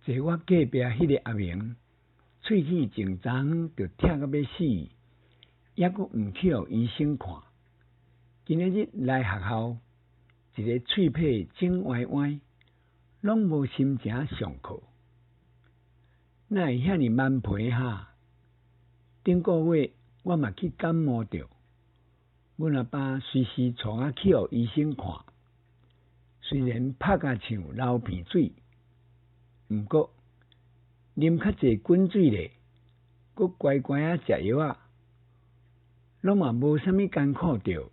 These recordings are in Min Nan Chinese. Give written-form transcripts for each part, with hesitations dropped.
坐我隔壁彼个阿明，喙齒前早昏就疼甲欲死，猶閣毋去予醫生看。今仔日來學校，一个喙䫌整歪歪，攏無心情上課。哪會遐爾頑皮哈？頂個月我嘛去感冒著，阮阿爸隨時帶我去予醫生看。雖然拍甲像流鼻水，毋過啉較濟滾水咧，閣乖乖仔食藥仔，攏嘛無啥物艱苦著。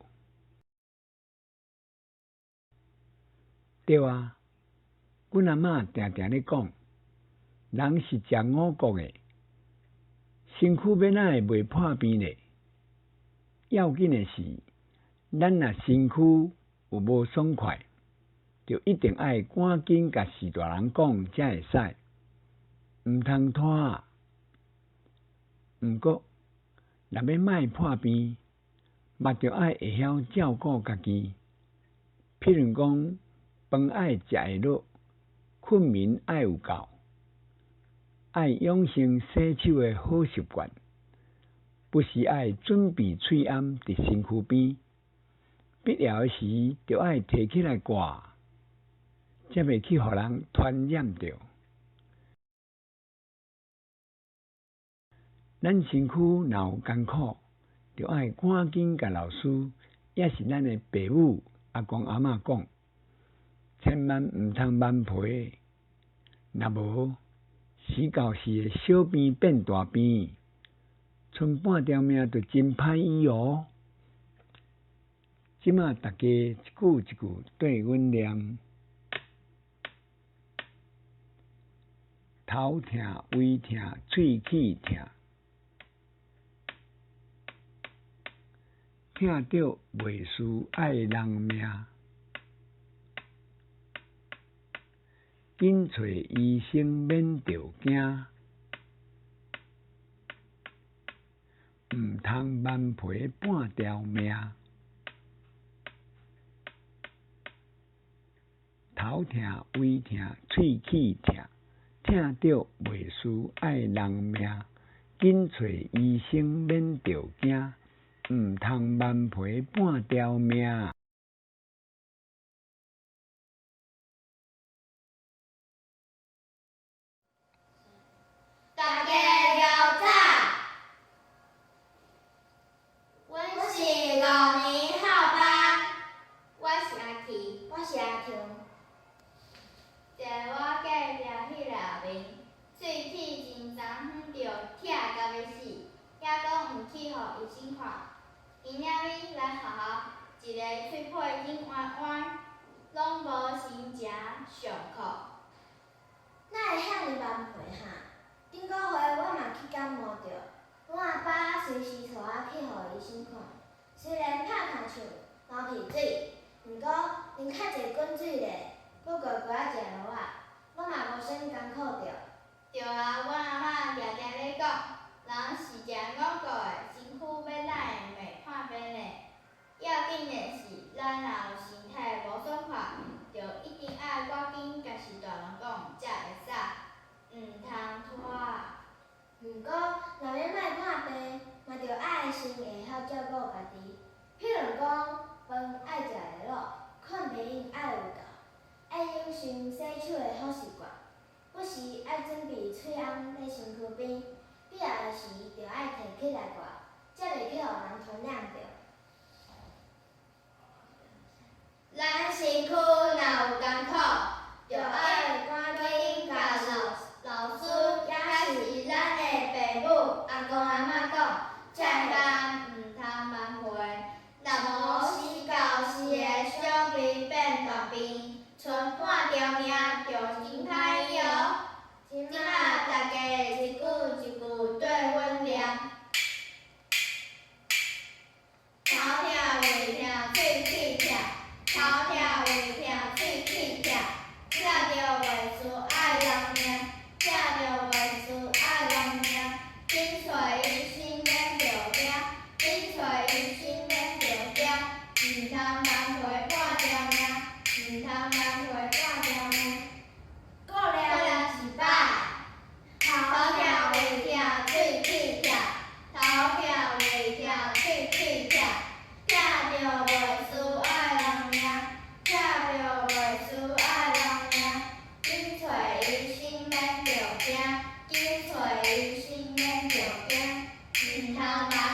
對啊，阮阿嬤定定咧講，人是食五穀的，身軀欲哪會袂破病咧？要緊的是，咱若身軀有無爽快，就一定愛趕緊共序大人講才會使，毋通拖啊。毋過，若欲莫破病，嘛著愛會曉照顧家己。譬如講，飯愛食會落，睏眠愛有夠，愛養成洗手的好習慣，不時愛準備喙罨佇身軀邊，必要的時著愛提起來掛，才袂去予人傳染著。咱身軀若有艱苦，著愛趕緊共老師，抑是咱的爸母、阿公阿嬤講，千萬毋通頑皮，若無死到時會小病變大病，賰半條命就真歹醫哦。這馬逐家一句一句對阮念：頭疼、胃疼、喙齒疼，疼著袂輸愛人命，緊揣醫生免著驚，毋通頑皮半條命。頭疼、胃疼、喙齒疼，疼著袂輸愛人命，緊揣醫生免著驚，毋通頑皮半條命。大家著早，阮是五年后班，我是阿奇，我是阿琼。坐我隔壁彼个阿明，喙齿前昨昏就疼甲欲死，犹阁毋去予醫生看。今仔日來學校，一个喙䫌整歪歪，攏無心情上課。哪會遐爾頑皮哈？頂個月我嘛去感冒著，阮阿爸隨時帶我去予醫生看。雖然拍卡像流鼻水，毋過啉較濟滾水咧，閣乖乖仔食藥仔，攏嘛無啥物艱苦著。對啊，阮阿嬤定定咧講，人是食五穀的，身軀欲哪會袂破病呢？要緊的是，咱若有身體無爽快，就一定愛趕緊共序大人講才會使，毋通拖啊。毋過，若欲莫破病，嘛著愛先會曉照顧家己。譬如講，飯愛食會落，睏眠愛有夠，愛養成洗手的好習慣，不時愛準備喙罨佇身軀邊，必要的時著愛提起來掛，才袂去予人傳染著。咱身軀若有艱苦，就愛趕緊共老師，抑是咱的爸母、阿公阿嬤講，千萬毋通頑皮，若無死到時會小病變大病，賰半條命就真歹醫哦。這馬大家一句一句對阮念：頭疼、胃疼、喙齒疼，頭疼、胃疼、喙齒疼，疼著驚，紧揣医生免著惊，日头嘛。